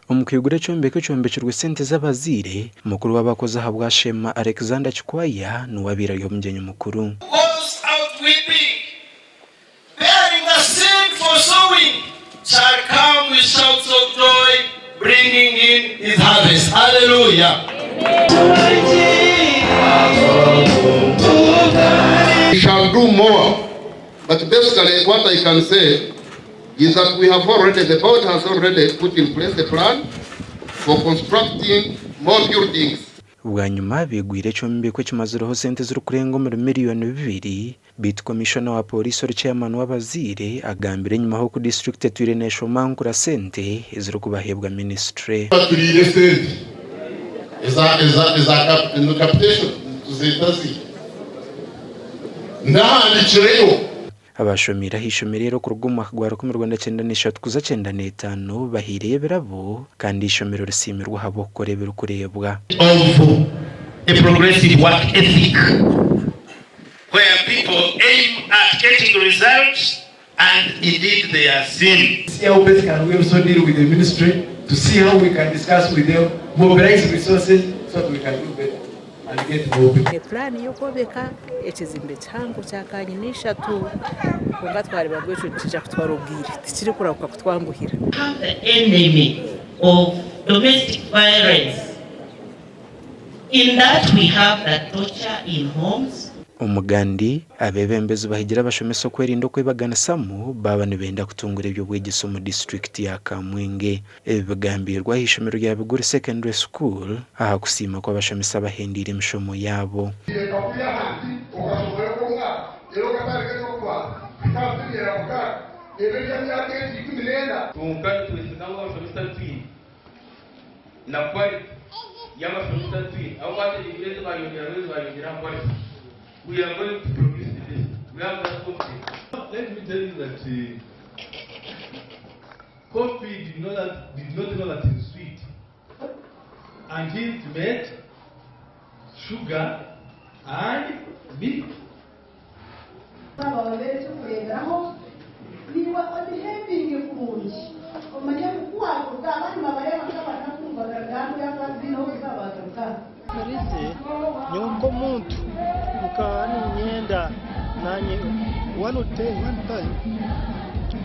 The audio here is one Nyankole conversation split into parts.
Omu kwigura ekyombeko ekyombekirwe sente z'abazaire, mukuru w'abakozi ahabwa Sheema Alexander Kikwaya niwe abaire ari omugyenyi mukuru. Goes out weeping, bearing a seed for sowing, shall come with shouts of joy, bringing in his harvest. Hallelujah! We shall do more but basically what I can say is that we have already, the board has already put in place a plan for constructing more buildings. Bwanyima baigwire ekyombeko ekimazireho sente ezirikurenga omuri miriyoni bibiri beitu Komishona wa Pooriisi ori Chairman w'abazaire agambire enyimaho oku disiturikiti etwire neshomankura sente ezirikubaheebwa minisiture. Baturiire esente eza eza eza capitation nituzeeta zi ndahandikireyo. Abashomiire aha ishomero eri okuruga omu mwaka gwa 1993 kuza 95 bahaireyo ebirabo kandi eishomero risiimirwe ahabw'okukora ebirikureebwa. Of a progressive work ethic where people aim at getting results and indeed they are seen. See how best can we also deal with the ministry to see how we can discuss with them, mobilize resources so that we can do better and get more people. Puraani y'okwombeka ekizimbe kihango kya kanyina ishatu kwonka twareeba ngu ekyo nikiija kutwara obwire tikirikurahuka kutwanguhira. Have the enemy of domestic violence in that we have the torture in homes. Omugandi, Abeebembezi bahigire abashomesa okwerinda okwebaganisamu baaba nibenda kutungura eby'obwegyese omu disiturikiti ya Kamwenge. Ebi bigambiirwe aha ishomero rya Biguri Secondary School aha kusiima kw'abashomesa abahendeire emishomo yaabo. Kwonka nitwesiga ngu abashomesa abu twine na quality y'abashomesa abu twine abu bategyereire ezi bayongyeraho ezi bayongyera aha quality we are going to produce the best we have that confidence. Let me tell you that coffee did not, that, did not know that it's sweet until it met sugar and milk. Waaba obaire eky'okureeberaho, naiwe obihevinge kurungi omanye ngu ku waaruga abandi nibabareeba nk'abanaku ngu bagaruka hanu ahakuba tibaine h'okuza baagaruka aha. Mpurize nyowe nk'omuntu nkaba niinyenda naanye one day one time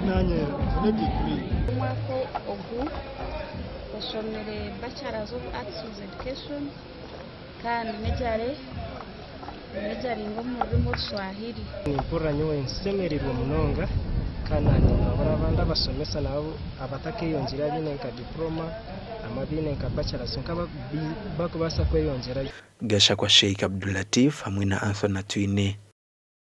naanye nfune degree. Omwaka ogu oshomire Bachelors of Arts with Education kandi mejare Nimejaringa omu rurimi Oruswahili. Nimpurira nyowe nshemereirwe munonga kandi nindabura abandi abashomesa nabo abatakeyongyeire abaine nka diploma hamwe abaine nka bachelors kwonka bakubaasa kweyongyerayo. Gashakwa Sheikh Abdulatif hamwe na Anthony Atwine.